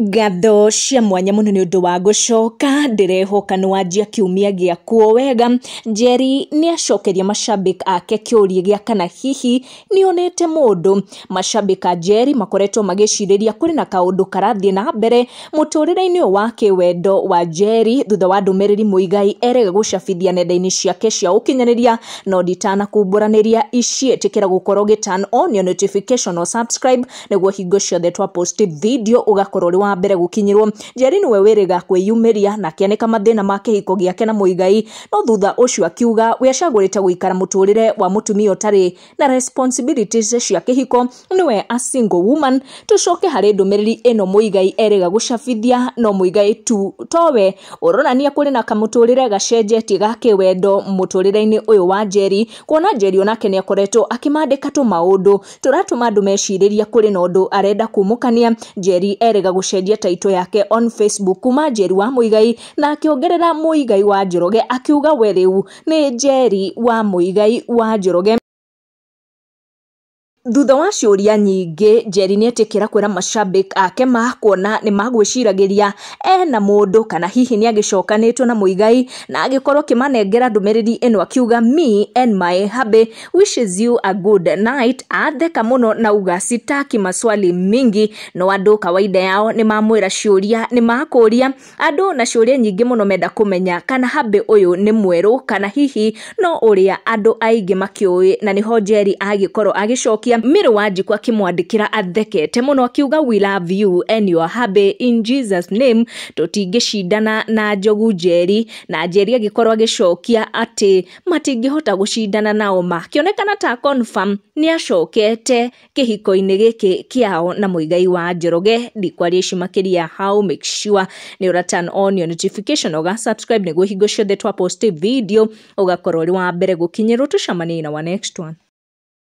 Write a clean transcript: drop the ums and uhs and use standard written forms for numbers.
Ngatho cia mwanya mũno nĩ ũndũ wa gũcoka, ndĩrehoka nĩ wanjia kiumia gĩaku o wega. Njeri nĩ acokeria mashabik ake kĩũria gĩa kana hihi nĩonete mũndũ. Mashabik a Njeri makoretwo magĩcirĩria kũrĩ na kaũndũ karathiĩ na mbere mũtũrĩre-inĩ ũyũ wa kĩwendo wa Njeri thutha wa ndũmĩrĩri Muigai erega gũcabithia nenda-inĩ ciake cia ũkinyanĩria. No nditanakumbũranĩria ici, ĩtĩkĩra gũkorwo ũgĩ turn on your notification or subscribe nĩguo hingo ciothe twa post video ũgakorwo ũrĩ wa mbere gũkinyĩrwo. Njeri nĩwe wĩrĩga kwĩyumĩria na akĩanĩka mathĩna ma kĩhiko gĩake na Muigai, no thutha ũcio akiuga we acagũrĩte gũikara mũtũrĩre wa mũtumia ũtarĩ na responsibilities cia kĩhiko, nĩwe a single woman. Tũcoke harĩ ndũmĩrĩri ĩno Muigai erĩga gũcabithia, no Muigai tu towe ũronania kũrĩ na kamũtũrĩre gacenjetie ga kĩwendo mũtũrĩre-inĩ ũyũ wa Njeri, kuona Njeri onake nĩ akoretwo akĩmandĩka tũmaũndũ tũratũma andũ mecirĩria kũrĩ na ũndũ arenda kumũkania. Njeri erĩga gũcenjia title yake on Facebook kuma Njeri wa Muigai na akĩongerera Muigai wa Njoroge, akiuga we rĩu nĩ Njeri wa Muigai wa Njoroge. Thutha wa ciũria nyingĩ, Njeri nĩetĩkĩra kwĩra mashabik ake ma kuona nĩ magwĩciragĩria ena mũndũ kana hihi nĩ agĩcokanĩtwo na Muigai, na agĩkorwo akĩmanengera ndũmĩrĩri ĩno akiuga me and my hubby wishes you a good night. Atheka mũno na uga sitaki maswali mingi, no andũ kawaida yao nĩ mamwĩra ciũria nĩ makũria andũ na ciũria nyingĩ mũno menda kũmenya kana hubby ũyũ nĩ mwerũ kana hihi no ũrĩa andũ aingĩ makĩũĩ, na nĩho Njeri agĩkorwo agĩcokia. Mary Wanjikũ akĩmwandĩkĩra athekete mũno akiuga we love you and your hubby in Jesus name, tũtingĩcindana na njogu Njeri. Na Njeri agĩkorwo agĩcokia atĩ matingĩhota gũcindana nao, makĩonekana ta confirm nĩ acokete kĩhiko-inĩ gĩkĩ kĩao na Muigai wa Njoroge. Ndikwaria ici makĩria hau, make sure nĩ ũra turn on your notification ũga subscribe nĩguo hingo ciothe twa post video ũgakorwo ũrĩ wa mbere gũkinyĩrwo. Tũcemanie na wa next one.